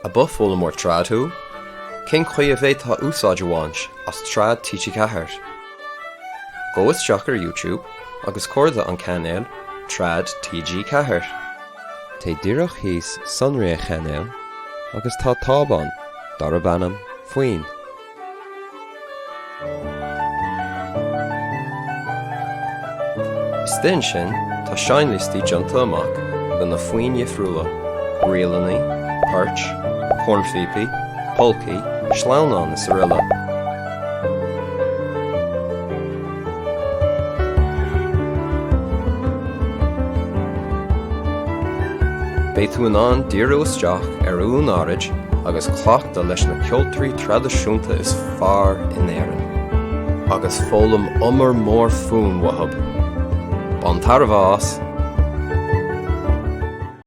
Ab foghlaimeoir trad thú? Cén chaoi a bhféadfá úsáid a bhaint as Trad TG4? Gabh isteach ar YouTube agus cuardaigh an cainéal Trad TG4. Téigh díreach thíos sonraí an chainéil agus tá táb ann darb ainm Foinn. Istigh ansin tá seinnliostaí déanta amach de na foinn dhifriúla, ríleanna, poirt, cornphíopaí, polcaí, sleamhnáin is araile. Beidh tú in ann díriú isteach ar fhoinn áirid agus cleachtadh leis na ceoltóirí traidisiúnta is fearr in Éirinn. Agus foghlaim umar mór fonn uathu. Bain tairbhe as!